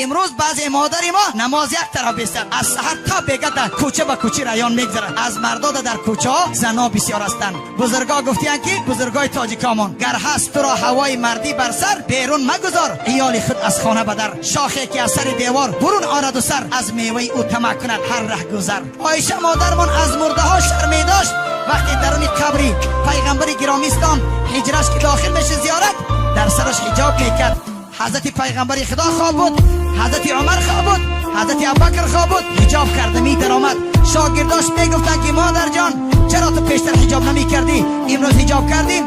Имрӯз баъзе модари мо намоз як тараф бистад, аз саҳар то бега дар кӯча ба кӯча раён мегзарад. Аз мардода дар кӯчаҳо зано бисёр ҳастанд. Бузургҳо гуфтиянд, ки бузургои тоҷикомон: гар ҳаст туро ҳавои мардӣ бар сар, берун магузор иёли худ аз хона ба дар. Шохе ки аз сари девор бурун ораду сар, аз меваи ӯ тамаъ кунад ҳар раҳгузар. Оиша модармон аз мурдаҳо шарм медошт. Вақте даруни қабри пайғамбари гиромӣ ислом ҳиҷраш ки дохил меши зиёрат, дар сараш ҳиҷоб мекард. Ҳазрати пайғамбари худо хоб буд, ҳазрати Умар хоб буд, ҳазрати Абубакр хоб буд, ҳиҷоб карда медаромад. Шогирдош мегуфтанд, ки модарҷон, чаро ту пештар ҳиҷоб намекардӣ, имрӯз ҳиҷоб кардӣ?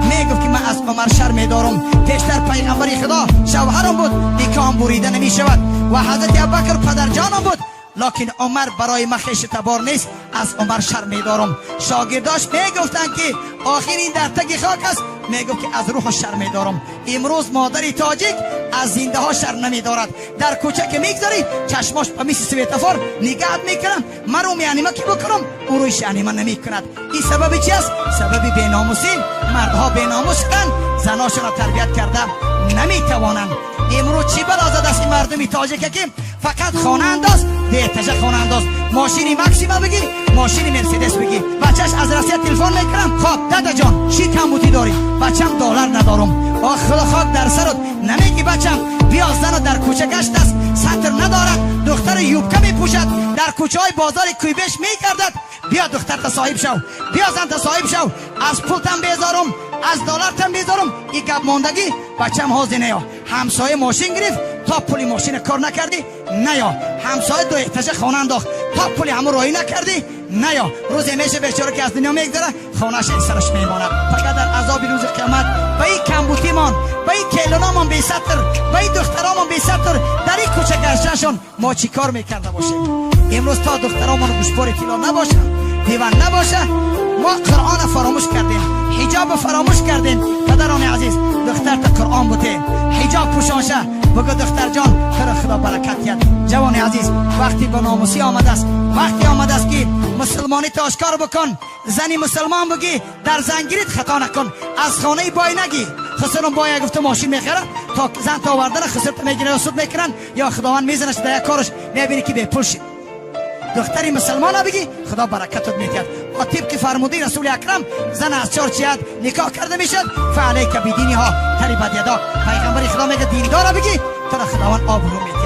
Мегуфт, ки ман аз Умар шарм медорам. Пештар пайғамбари худо шавҳарам буд, никоҳам бурида намешавад, ва ҳазрати Абубакр падарҷонам буд, локин Умар барои ман хеши табор нест, аз Умар шарм медорам. Шогирдош мегуфтанд, ки охир ин дар таги хок аст. Мегуфт, ки аз рӯҳу шарм медорам. Имрӯз модари тоҷик аз зиндаҳо шарм намедорад. Дар кӯча ки мегзарӣ, чашмош ба мисли светофор нигаҳат мекунам, ман рӯми анима ки бикунам, ӯ рӯйши анима намекунад. Ин сабаби чи аст? Сабаби беномусӣ. Мардҳо беномус шуданд, заношонро тарбият карда наметавонанд. Имрӯз чӣ бало задааст ин мардуми тоҷика, ки фақат хона андоз, деэтажа хона андоз, мошини Максима бигӣ, мошини Мерседес бигӣ. Бачаш аз Россия телефон мекунам: «Хоб, дадаҷон, чӣ камбудӣ дорӣ?» «Бачам, доллар надорум». Ох, худо хок дар сарот, намегӣ: «Бачам, биё, зану дар кӯча гаштааст, сатр надорад, духтари юбка мепӯшад, дар кӯчаҳои бозори Куйбеш мегардад. Биё, духтарта соҳиб шав, биё, занта соҳиб шав. Аз пултам безорум, аз доллартам безорум». И гап мондагӣ: «Бачам, ҳозир неё, ҳамсоя мошин гирифт, то пули мошина кор накардӣ, наё. Ҳамсоя ду этажа хона андохт, то пули ҳамун роҳӣ накардӣ, наё». Рӯзе меша, бечора ки аз дунё мегзара, хонааш сараш мемонад. Фақат дар азоби рӯзи қиёмат ба ин камбутимон, ба ин келуномон бесатр, ба ин духтаромон бесатр дар ин кӯча гаштаншон мо чӣ кор мекарда бошем? Имрӯз то духтаромон гӯшпори тилло набошанд, диван набоша, мо Қуръона фаромӯш кардем, ҳиҷоба фаромӯш кардем. Падарони азиз, духтарта Қуръон буте, ҳиҷоб пӯшонша, бугӯ: «Духтарҷон, туро Худо баракат диҳад». Ҷавони азиз, вақти ба номусӣ омадааст, вақте омадааст, ки мусулмонита ошкор бикун, зани мусулмон бугӣ, дар зангирит хато накун, аз хонаи бой нагӣ. Хусурум боя гуфта мошин мехарад, то зан то овардана хусурта мегирад, ё суд мекунанд, ё Худованд мезанаш дар як кораш, мебинӣ, ки бепул шид. Духтари мусулмона бигӣ, Худо баракатот медиҳад. Ва тибқи фармудаи Расули Акрам, зан аз чор ҷиҳат никоҳ карда мешавад: فعليك بدينها تربت يداك. Пайғамбари Худо мега: «Диндора бигӣ, туро Худованд обрӯ медиҳад».